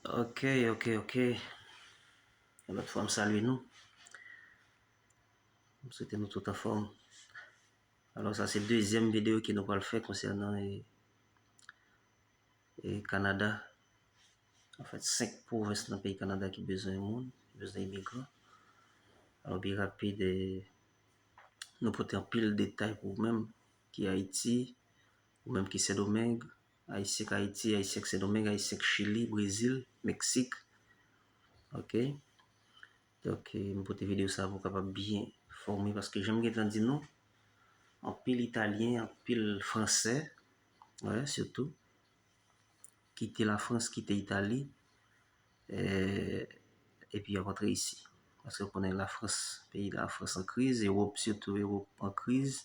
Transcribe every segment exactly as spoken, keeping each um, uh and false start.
Ok, ok, ok. Yon lòt fwa, m salye nou. M swete nou tout anfòm. Alò, sa se dezyèm videyo ke nou pral fè konsènan e, e Kanada. Anfèt, senk pwovens nan peyi Kanada ki bezwen moun, ki bezwen imigran. Alò, byen rapid, e, nou pote anpil detay pou ou menm ki Ayiti, ou menm ki Sendomeng, Ayisyen k Ayiti, Ayisyen k Sendomeng, Ayisyen k Chili, Brezil, Meksik. Ok. Donk, e, m pote videyo sa pou w kapab byen fòme, paske jan m gentan di nou, anpil Italyen, anpil Fransè, wè, sitou, kite Lafrans, kite Itali, e, epi y ap antre isi. Paske w konnen Lafrans, peyi Lafrans an kriz, Ewòp, sitou Ewòp an kriz,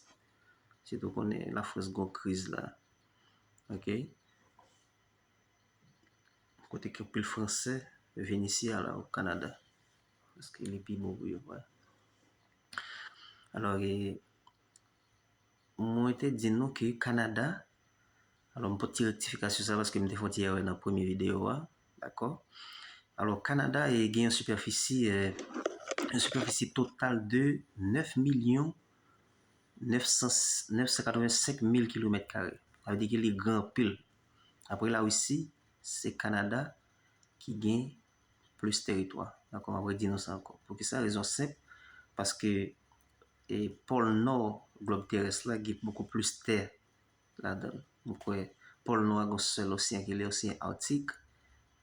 sitou w konnen Lafrans gon kriz la. Ok? Kote ke anpil Fransè vin isi a la, o Kanada. Paske li pi bon pou yo, wè. Alò, e, mwen te di nou ke Kanada, alò, m pot ti rektifikasyon sa paske m te fè yon ti erè nan premye videyo a, dakò? Alò, Kanada, e, gen yon sipèfisi, e, yon sipèfisi total de nèf milyon nèf san, nèf san katrevensenk mil kilomèt kare. Sa vle di ke li gran anpil. Apre Larisi, se Kanada ki gen plis teritwa. Dakò, m ap redi nou sa ankò. Poukisa? Rezon senp, paske, e, pòl nò glòb terès la gen bokou plis tè ladan l. M kwè pòl nò a gon sèl oseyan ki rele oseyan Atik.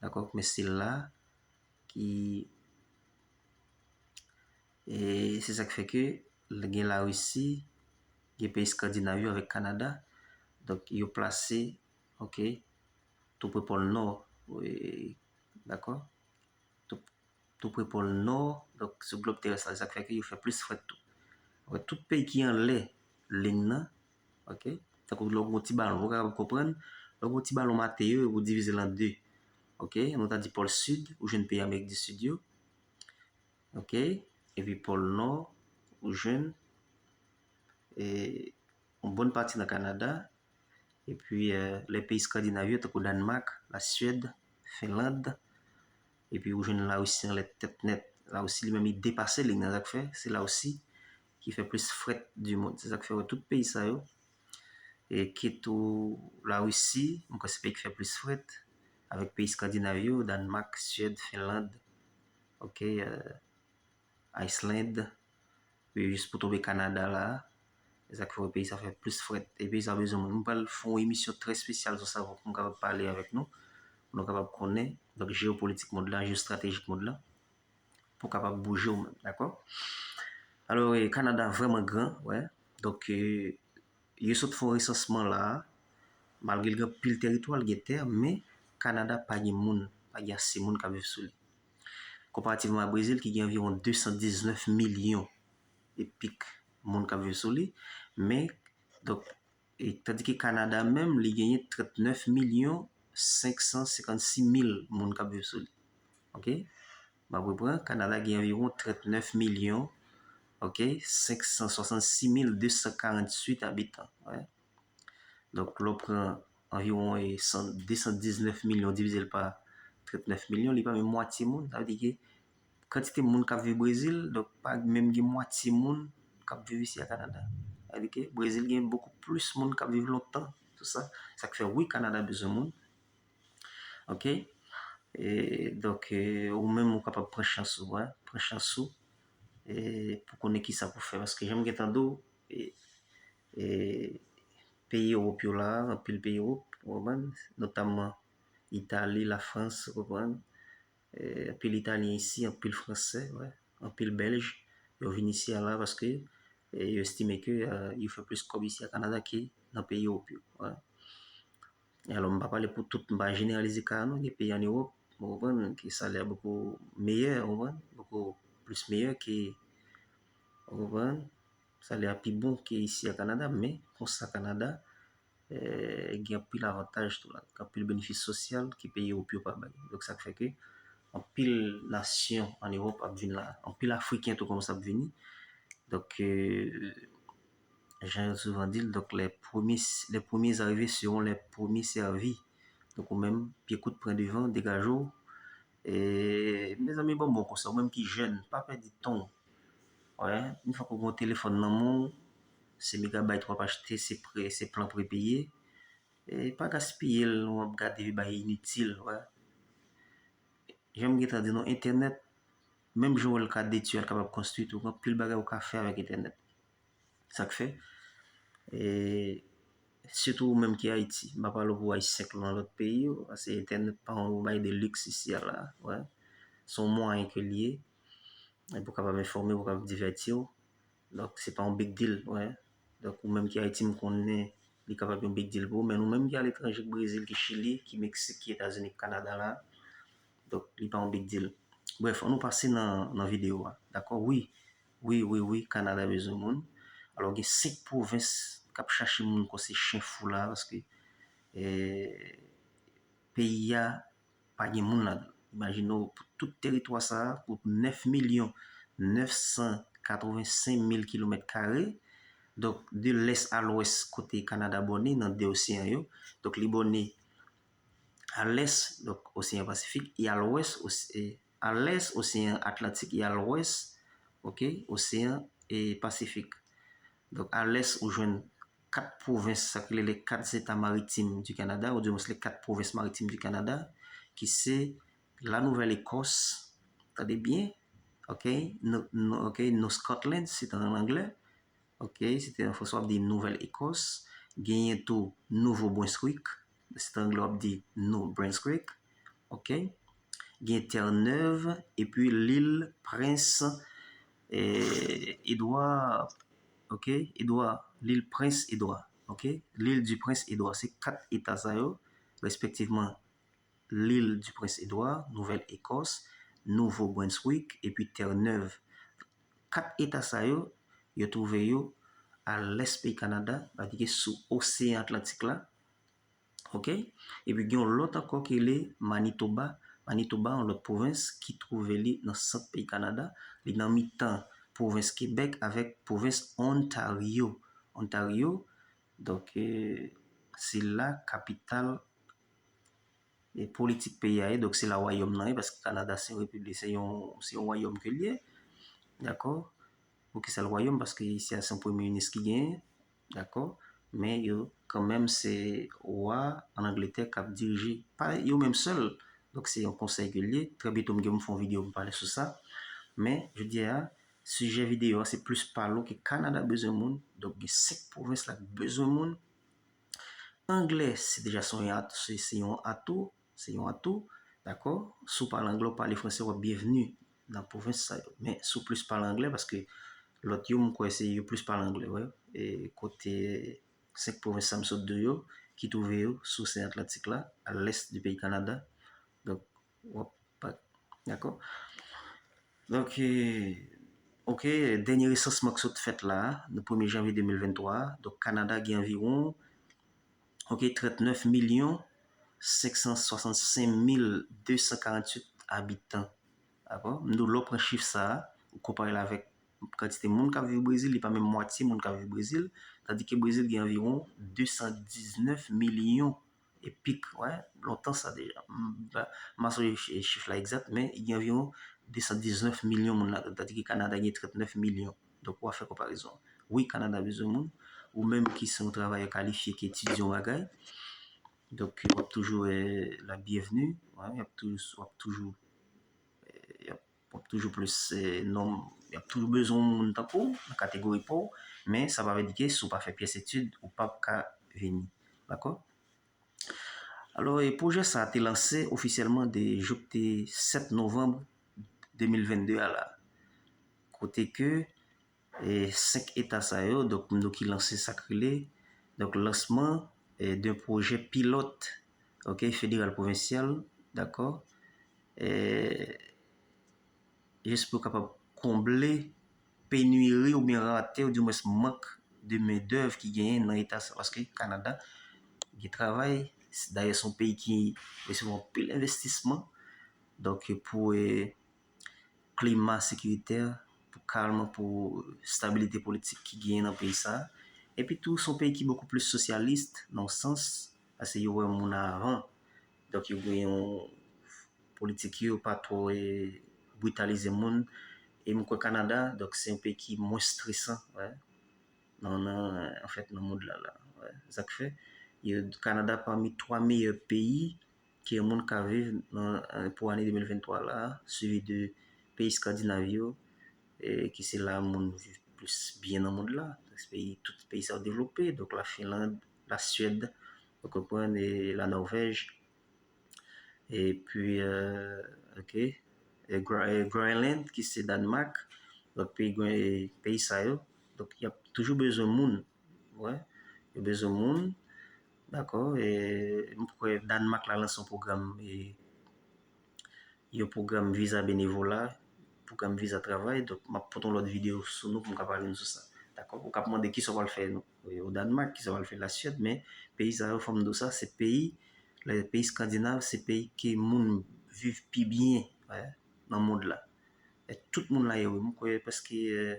Dakò, men se la ki, e, se sa k fè ke gen Larisi, gen peyi Eskandinav yo avèk Kanada. Donk, yo plase, ok, tou pre pòl nò, e, dakò? Tou, tou pre pòl nò, donk, sou glòb terès la, se sa k fè ke yo fè plis frèt tou. Wè, tout peyi ki anlè liy nan, ok? Tankou lè w gon ti balon, ou kapab konprann, lè w gon ti balon mate yo, ou divize l an de. Ok? Nou ta di pòl sid, ou jwenn peyi Amerik di Sid yo. Ok? Epi pòl nò, ou jwenn, e, yon bòn pati nan Kanada. Epi, e, lè peyi Eskandinav yo, tankou Dannmak, Laswèd, Fenland. Epi ou jwenn Larisi anlè tèt nèt. Larisi li menm li depase liy nan, sa k fè, se Larisi ki fè plis frèt di mond. Se sa k fè, wè, tout peyi sa yo, e kit ou Larisi, m kwè se peyi ki fè plis frèt, avèk peyi Eskandinav yo, Dannmak, Swèd, Fenland, ok, e, Iceland, epi jis pou tonbe Kanada la, se sa k fè peyi sa fè plis frèt. E peyi sa bezwen moun. M pral fè yon emisyon trè espesyal sou sa pou m kapab pale avèk nou, pou nou kapab konnen, donk, jeyopolitik mond la, jeyostratejik mond la, pou kapab bouje w menm, dakò? Alò, e, Kanada vrèman gran, wè. Donk, e, yo sot fè yon resansman la, malgre l gen anpil teritwa, l gen tè, men Kanada pa gen moun, pa gen ase moun k ap viv sou li. Konparativman a Brezil, ki gen anviwon de san diznèf milyon e pik moun k ap viv sou li, men, donk, e, tandike Kanada menm, li genyen trannèf milyon senk san senkannsis mil moun k ap viv sou li. Ok? M ap reprann, Kanada gen anviwon trannèf milyon, ok, senk san swasannsis mil de san karanntuit abitan. Wè. Donk, lè w pran anviwon, e, san, de san diznèf milyon divize l pa trannèf milyon, li pa menm mwatye moun. Sa vle di ke kantite moun k ap viv Brezil, donk, pa menm gen mwatye moun k ap viv isi a Kanada. Sa vle di ke Brezil gen bokou plis moun k ap viv lontan, tou sa. Sa k fè, wi, Kanada bezwen moun. Ok? E, donk, e, ou menm ou kapab pran chans ou, wè, pran chans ou, e, pou konnen kisa pou fè. Paske jan m gentan di w, e, e, peyi Ewòp yo la, anpil peyi Ewòp, ou konprann? Notamman Itali, Lafrans, ou konprann? E, anpil Italyen isi, anpil Fransè, wè, anpil Bèlj, yo vin isi a la paske, e, yo estime ke, e, yo fè plis kòb isi a Kanada ke nan peyi Ewòp yo, wè. E alò, m pa pale pou tout, m pa jeneralize ka a non, gen peyi ann Ewòp, ou konprann, ke salè a bokou meyè, ou konprann, bokou plis meyè ke, ou konprann, salè a pi bon ke isi a Kanada, men konsa Kanada, e, gen anpil avantaj tou la, gen anpil benefis sosyal ke peyi Ewòp yo pa bay. Donk, sa k fè ke anpil nasyon ann Ewòp ap vin la, anpil Afriken tou kòmanse ap vini. Donk, e, jan yo souvan di l, donk, les premiers, les premiers arrivés seront les premiers servis. Donk, ou menm, pye kout pran devan, degaje w, E, mezanmi, ban m bon konsèy, ou menm ki jèn, pa pèdi tan w. Wè, yon fwa ke w gen yon telefòn nan men w, se megabayt w ap achte, se pre, se plan prepeye. E pa gaspiye l, w ap gade bagay initil, wè. Jan m gentan di nou, entènèt, menm jan w wè l ka detwi a, l kapab konstwi tou. Gen anpil bagay ou ka fè avèk entènèt. Sa k fè, e, sitou ou menm ki Ayiti, m pa pale pou Ayisyen k nan lòt peyi yo, paske entènèt pa yon bagay de liks isi a la, wè. Se yon mwayen ke l ye, e pou w kapab enfòme w, pou w kapab divèti w. Donk, se pa yon big deal, wè. Donk, ou menm ki Ayiti, m konnen li kapab yon big deal pou ou, men nou menm ki aletranje, k Brezil, ki Chili, ki Meksik, ki Etazini, ki Kanada la, donk, li pa yon big deal. Brèf, ann nou pase nan, nan videyo a, dakò? Wi, wi, wi, wi, Kanada bezwen moun. Alò, gen senk pwovens k ap chache moun kon se chen fou la, paske, e, peyi a pa gen moun ladan. Imajine w, pou tout teritwa sa a, pou nèf milyon nèf san katrevensenk mil kilomèt kare, donk, de lès a lwès, kote Kanada bòne nan de oseyan yo, donk, li bòne a lès, donk, oseyan Pasifik, e a lwès, ose-, e a lès, oseyan Atlantik, e a lwès, oke, oseyan, e Pasifik. Donk, a lès, ou jwenn kat pwovens, sa ki rele les quatre États maritimes du Canada, ou di mwens les quatre provinces maritimes du Canada, ki se la Nouvelle-Écosse, tande byen, oke, nou, nou, oke, nou Scotland, se an anglè, oke, se te an fransè, w ap di Nouvelle-Écosse, genyen tou Nouveau-Brunswick, se an anglè, w ap di New Brunswick, oke, gen Terre-Neuve, epi lil Prens, e, Edward, oke, Edward, lil Prens Edward, oke, lil du Prince Edward, se kat eta sa yo, respektivman, lil du Prince Edward, Nouvelle-Écosse, Nouveau-Brunswick, epi Terre-Neuve. Kat eta sa yo, yo twouve yo a lès peyi Kanada, sa vle di ke sou oseyan Atlantik la, oke? Epi gen yon lòt ankò ki rele Manitoba. Manitoba, yon lòt pwovens ki twouve li nan sant peyi Kanada. Li nan mitan pwovens Kebèk avèk pwovens Ontario. Ontario, donk, e, se la kapital e politik peyi a ye, donk se la wayòm nan ye, paske Kanada se yon repiblik, se yon, se yon wayòm ke l ye, dakò? Poukisa l wayòm? Paske isi a se yon premye minis ki genyen, dakò? Men yo, kanmenm, se wa an Angletè k ap dirije, pa yo menm sèl, donk se yon konsèy ke l ye. Trè byento, m gen pou m fè yon videyo pou m pale sou sa. Men, jodi a, sijè videyo a, se plis pale w ke Kanada bezwen moun, donk gen senk pwovens la k bezwen moun, Anglè, se deja se yon at-, se, se yon atou, se yon atou, dakò? Si w pale anglè, w pale fransè, w ap byenvni nan pwovens sa yo. Men si w plis pale anglè, paske lòt yo, m kwè se yo plis pale anglè, wè. E kote senk pwovens sa m sot di w yo, ki twouve yo sou oseyan Atlantik la, a lès di peyi Kanada. Donk, w ap pa, dakò? Donk, e, oke, dènye resansman k sot fèt la, nan premye janvye de mil venntwa a, donk Kanada gen anviwon, oke, trannèf milyon senk san swasannsenk mil de san karanntuit abitan. Dakò? M di w, lè w pran chif sa a, ou konpare l avèk kantite moun k ap viv Brezil, li pa menm mwatye moun k ap viv Brezil, tandi ke Brezil gen anviwon de san diznèf milyon e pik, wè, lontan sa deja. M pa, m pa sonje chi-, chif la egzat, men gen anviwon de san diznèf milyon moun ladan, tandi ke Kanada gen trannèf milyon. Donk, w a fè konparezon. Wi, Kanada bezwen moun. Ou menm ki se yon travayè kalifye, ki etidye yon bagay, donk, w ap toujou, e, la byenvni, wè, w ap toujou, w ap toujou, e, y ap w ap toujou plis, e, nonm, y ap toujou bezwen yon moun tankou w nan kategori pa w, men sa pa vle di ke si w pa fè pyès etid, ou p ap ka vini. Dakò? Alò, e, pwojè sa a te lanse ofisyèlman de jou k te sèt novanm de mil vennde a la, kote ke, e, senk eta sa yo, donk, nou ki lanse sa k rele, donk, lansman, e, d'un projet pilote, oke, fédéral provincial, dakò, e, jis pou kapab konble peniri oubyen rate, oudimwens mank de mendèv ki genyen nan eta sa, paske Kanada gen travay, dayè se yon peyi ki resevwa anpil envestisman, donk pou, e, klima sekiritè, pou kalm, pou stabilite politik ki genyen nan peyi sa. Epi tou, se yon peyi ki bokou plis sosyalis, nan yon sans, paske yo wè moun avan. Donk, yo gen yon politik yo pa twò e, britalize moun. E m kwè Kanada, donk, se yon peyi ki mwens stresan, wè, nan, nan, anfèt, nan mond la, la. Wè. Sa k fè, yo, Kanada pami twa meyè peyi ke yon moun ka viv nan, pou ane de mil venntwa la, swivi de peyi Eskandinav yo, e, ki se la moun viv plis byen nan mond la. Peyi, tout peyi sa yo devlope, donk la Finland, la Swèd, ou konprann, e la Nòvèj, epi, euh, ok, e Gra- e Greenland, ki se Dànmak, lòt peyi, Gre- peyi sa yo. Donk, y ap toujou bezwen moun. Wè, yo bezwen moun. Dakò, e m kwè Dànmak la lanse yon pwogram, e, yon pwogram viza benevola, pwogram viza travay. Donk, m ap pote yon lòt videyo sou nou pou m ka pale nou sou sa. Dakò, ou k ap mande kisa w pral fè o Dànmak, kisa w pral fè Laswèd, men peyi sa yo, fò m di w sa, se peyi, le peyi Eskandinav, se peyi ke moun viv pi byen, wè, nan mond la. E tout moun la ye, wi. M kwè prèske, e,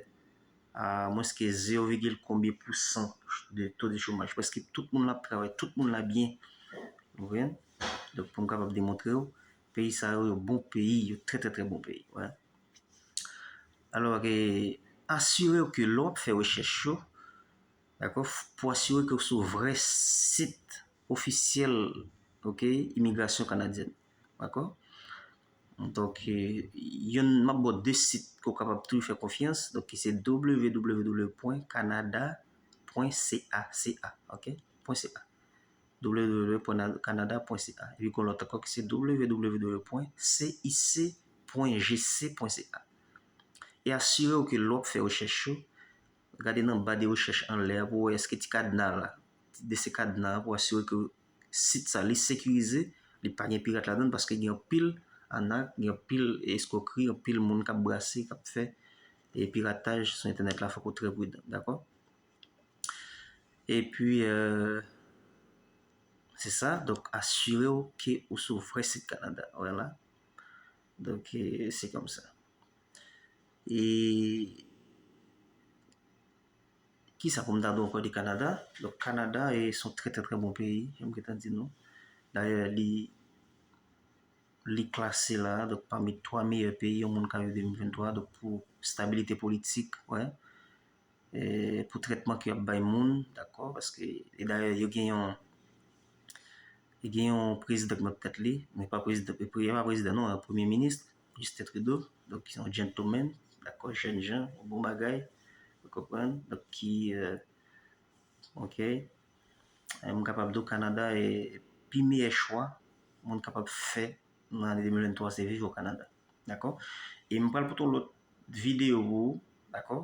a mwens ke zewo vigil konbyen pousan de to de chomaj. Prèske tout moun la ap travay, tout moun la byen. Ou konprann? Donk, pou m kapab demontre w, peyi sa yo, yo bon peyi, yo trè, trè, trè bon peyi. Wè. Alò, e, asire w ke lè w ap fè rechèch yo, dakò, f- pou asire ke w sou vrè sit ofisyèl, ok, imigrasyon kanadyèn. Dakò? Donk, e, youn, m ap ba w de sit ke w kapab toujou fè konfyans, donk, ki se w w w pwen kanada pwen c a, c a, ok? Pwen c a. w w w pwen kanada pwen c a. Epi gen lòt ankò ki se w w w pwen c i c pwen g c pwen c a. E asire w ke lè w ap fè rechèch yo, gade nan ba de rechèch anlè a pou w wè èske ti kadna la, de se kadna a pou asire ke sit sa li sekirize, li pa gen pirat ladan l, paske gen anpil anak, gen anpil eskwokri, anpil moun k ap brase, k ap fè, e, pirataj sou entènèt la, fòk ou trè pridan, dakò? Epi, euh, se sa, donk, asire w ke ou sou vrè sit Kanada, wè la. Donk, e, se kòmsa. E kisa pou m ta di w ankò de Kanada? Donk, Kanada, e, se yon trè, trè, trè bon peyi, jan m gentan di nou. Dayè, li, li klase la, donk, pami twa meyè peyi yon moun ka viv de mil venntwa, donk, pou stabilite politik, wè. E, pou trètman ke y ap bay moun, dakò, paske, e dayè, yo gen yon, yo gen yon prezidan k nan tèt li, men pa prezidan, e, e pa prezidan non, premye minis, Justin Trudeau, donk, ki se yon gentleman, dakò, jèn jan, yon bon bagay, ou konprann, donk, ki, e, ok, e, m kapab di w Kanada e pi meyè chwa moun kapab fè nan ane de mil venntwa se viv o Kanada. Dakò? E m pral pote yon lòt videyo pou ou, dakò?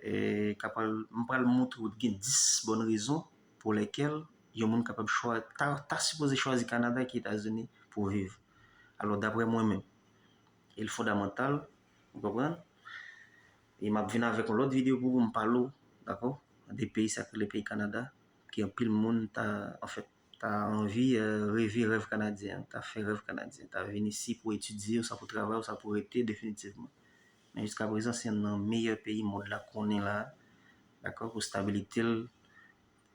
E, k ap pral, m pral montre w gen dis bòn rezon pou lèkèl yon moun kapab chwa, ta, ta sipoze chwazi Kanada ki Etazini pou viv. Alò, daprè mwen menm, e l fondamantal, ou konprann? E m ap vin avèk yon lòt videyo pou m pale w, dakò? De peyi sa k rele peyi Kanada, ke anpil moun ta, anfèt, ta anvi, e, reve rèv kanadyen an, ta fè rèv kanadyen, ta vin isi pou etidye, oswa pou travay, oswa pou rete definitivman. Men jiskaprezan, se youn nan meyè peyi mond la konnen la, dakò, pou stabilite l,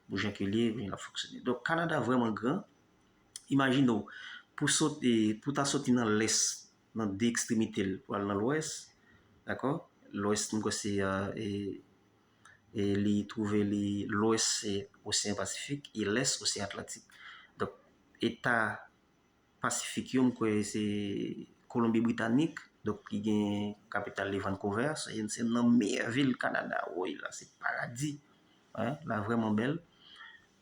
pou jan ke l ye, pou jan l ap fonksyone. Donk, Kanada vrèman gran. Imajine w, pou sot, e, pou ta soti nan lès, nan de ekstremite l, pou al nan lwès, dakò? Lwès, m kwè se, e, e, e li twouve li lwès se Oseyan Pasifik e lès Oseyan Atlantik. Donk, eta Pasifik yo, m kwè se Kolonbi Britanik, donk ki gen kapital li Vancouver, se, se nan meyè vil Kanada, woy la, se paradi. Wi, la vrèman bèl.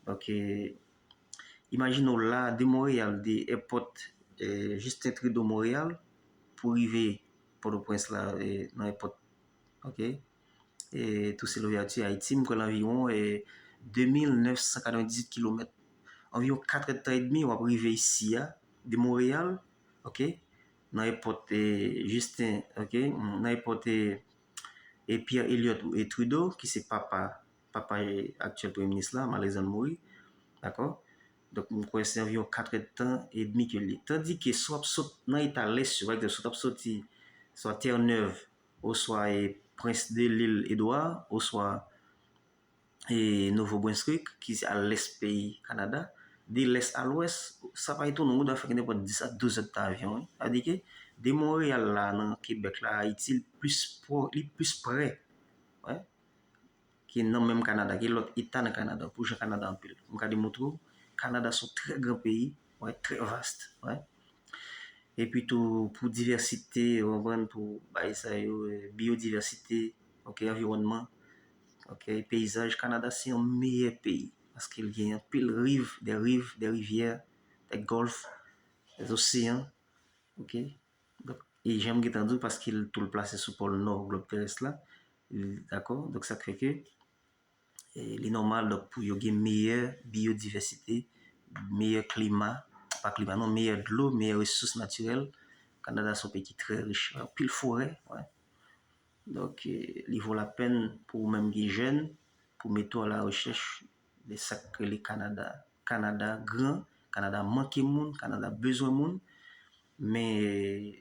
Donk, e, imajine w la, de Monreyal, de èpòt, e, Justin Trudeau Monreyal, pou rive Pòtoprens la, e, nan èpòt, ok? E, Toussaint Louverture, Ayiti, m kwè l anviwon, e, de mil nèf san katrevendizuit kilomèt. Anviwon kat èdtan edmi, w ap rive isi a, de Monreyal, ok? Nan èpòt, e, Justin, ok? Nan èpòt, e, e Pierre Elliott e Trudeau, ki se papa, papa, e, aktyèl premye minis la, malerezman l mouri, dakò? Donk, m kwè se anviwon kat èdtan edmi ke l ye. Tandike, si w ap sot nan eta lès yo, pa egzanp, si w t ap soti swa Terre-Neuve, oswa, e, Prince de l'Île Édouard, oswa, e, Nouveau-Brunswick, ki se a lès peyi Kanada, de lès a lwès, sa pa etone w, ou dwe fè nenpòt dis a douz èdtan avyon, wi. Sa vle di ke de Monreyal la, nan Kebèk la, Ayiti, li plis pwo-, li plis prè, wi, ke nan menm Kanada, ke lòt eta nan Kanada, pou jan Kanada anpil. M ka demontre w, Kanada se yon trè gran peyi, wi, trè vast, wi. Epi tou, pou divèsite, ou konprann, pou bagay sa yo, eh, biyodivèsite, ok, anviwònman, ok, peyizaj, Kanada se yon meyè peyi. Paske l gen anpil riv, des rives, des rivières, des golfes, des océans, ok. Donk, e jan m gentan di w, paske l tou l plase sou pòl nò glòb terès la, dakò? Donk, sa k fè ke e, li nòmal, donk, pou yo gen meyè biyodivèsite, meyè klima, pa klima non, meyè dlo, meyè resous natirèl. Kanada se yon peyi ki trè rich, anpil forè, wi. Donk, e, li vo lapèn pou ou menm ki jèn, pou mete w a la rechèch de sa k rele Kanada. Kanada gran, Kanada manke moun, Kanada bezwen moun, men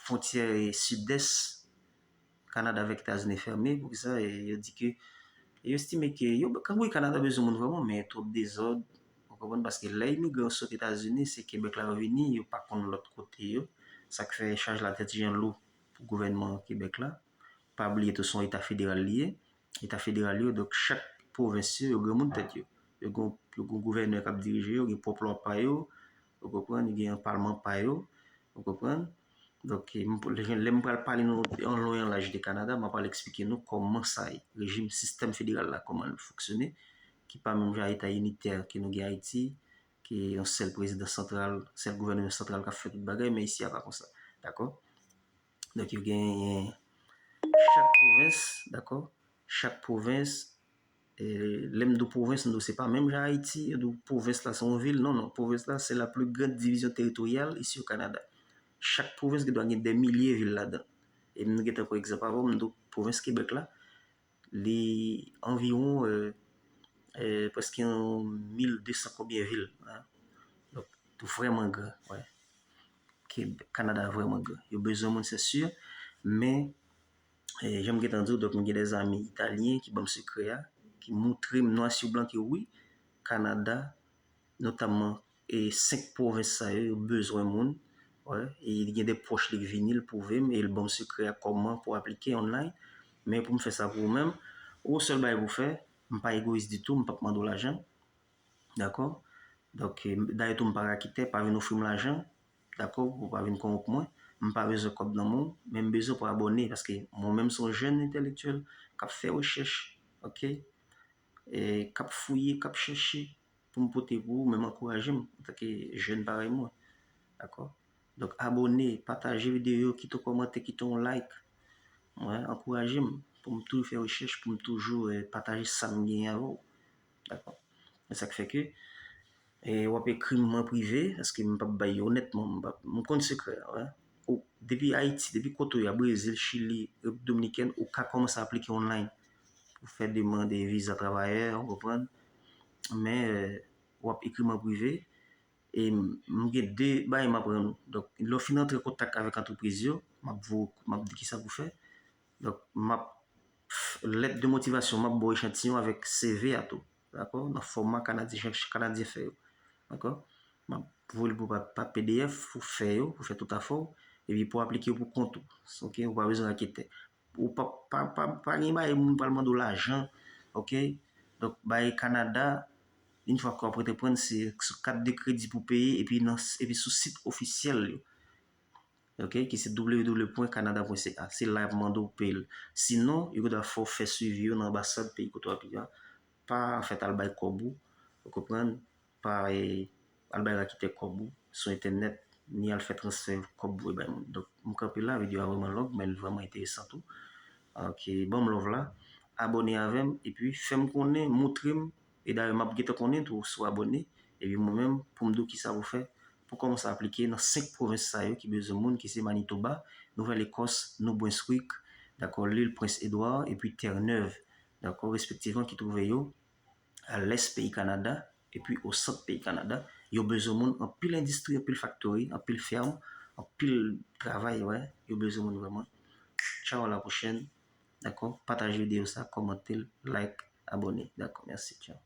fwontyè sidès Kanada avèk Etazini fèmen, poukisa, e, yo di ke, yo estime ke, yo, kangouy Kanada bezwen moun vrèman, men twòp dezòd, ou konprann, paske lè imigran yo sot Etazini, se Kebèk la yo vini, yo pa konn lòt kote yo, sa k fè chaj la te ti jan lou pou gouvènman Kebèk la. Pa bliye tou, se yon eta federal li ye, eta federal yo, donk chak pwovens yo, yo granmoun tèt yo. Yo gen, yo gen gouvènè k ap dirije yo, yo gen pwòp lwa pa yo, ou konprann, yo gen yon palman pa yo, ou konprann. Donk, e, m, lè, lè m pral pale nou an lon e an laj de Kanada, m ap pral eksplike nou kòman sa ye, rejim, sistèm federal la, kòman l fonksyone, ki pa menm jan a eta initè ke nou gen Ayiti, ke yon sèl prezidan santral, sèl gouvènman santral k ap fè tout bagay, men isi a pa konsa. Dakò? Donk, yo genyen chak pwovens, dakò? Chak pwovens, e, lè m di w pwovens, m di w se pa menm jan Ayiti, yo di w pwovens la se yon vil. Non, non, pwovens la se la plus grande division territoriale ici au Canada. Chak pwovens gen dwa gen dè milye vil ladan. E m gentan pran egzanp avè w, m di w pwovens Kebèk la, li anviwon, e, e, prèske yon mil de san konbyen vil, hein. Donk, tou vrèman gran, wi. Ke Kanada vrèman gran. Yo bezwen moun, se si, men, e, jan m gentan di w, donk, m gen de zanmi italyen ki ban m sekrè a, ki montre m nwa si blan ke wi, Kanada, notamman, e, senk pwovens sa yo, yo bezwen moun. Wi, e li gen de pwòch li k vini, l pwouve m, e l ban m sekrè a kòman pou aplike online. Men pou m fè sa pou ou menm, ou sèl bagay pou fè, m pa egoyis ditou, m p ap mande w lajan. Dakò? Donk, e, dayè tou, m pa raketè, pa vin ofri m lajan. Dakò? Ou pa vin kòwonp mwen. M pa bezwen kòb nan men w, men m bezwen pou abòne, paske mwen menm se yon jèn entèlektyèl k ap fè rechèch, ok? E, k ap fouye, k ap chèche pou m pote pou ou, men m ankouraje m antanke jèn parèy mwen. Dakò? Donk, abòne, pataje videyo yo, kite yon kòmantè, kite yon like. Wi, ankouraje m pou m toujou fè rechèch, pou m toujou, e, pataje sa m genyen avè w. Dakò? E sa k fè ke, e, w ap ekri m an prive, paske m p ap bay yo onètman, m p ap, m konn sekrè a, wi. Ou, depi Ayiti, depi kote w ye a, Brezil, Chili, Repiblik Dominikèn, ou ka kòmanse aplike online pou fè demann de viza travayè, ou konprann? Men, e, w ap ekri m an prive, e m, m gen de bagay m ap rann ou. Donk, lè w fin antre kontak avèk antrepriz yo, m ap voye, m ap di kisa pou fè. Donk, m ap, lèt de motivasyon, m ap ba w echantiyon avèk C V a tou. Dakò? Nan fòma Kanadyen, jan Kanadyen fè yo. Dakò? M ap voye l pou pa, pa P D F pou fè yo, pou fè tout afè w. Epi pou aplike yo pou kont ou. Ok? Ou pa bezwen raketè. Ou pa, pa, pa, pa gen bagay moun pral mande w lajan. Ok? Donk, bagay Kanada, yon fwa ke w ap antreprann, se sou kat de kredi pou peye, epi nan, epi sou sit ofisyèl yo. Ok, ki se w w w pwen kanada pwen c a. Se la y ap mande w peye l. Sinon, yo gen dwa fè w fè swivi yo nan anbasad peyi kote w ap ye a. Pa, anfèt, al bay kòb ou, ou konprann? Pa, e, al bay raketè kòb ou sou entènèt, ni al fè transfè kòb ou bay moun. Donk, m kanpe la, videyo a vrèman long, men l vrèman enteresan tou. Ok, ban m love la, abòne avè m, epi fè m konnen, montre m, e dayè, m ap gentan konnen tou si w abòne, epi mwen menm, pou m di w kisa pou fè, pou kòmanse aplike nan senk pwovens sa yo ki bezwen moun, ki se Manitoba, Nouvèl Ekòs, New Brunswick, dakò, Lil Prens Edward, epi Terre Neuve, dakò, respektivman, ki twouve yo a lès peyi Kanada, epi o sant peyi Kanada. Yo bezwen moun, anpil endistri, anpil faktori, anpil fèm, anpil travay, wè, yo bezwen moun vrèman. Tchaw, a la pwochèn, dakò? Pataje videyo sa, kòmante l, like, abòne, dakò? Mèsi, tchaw.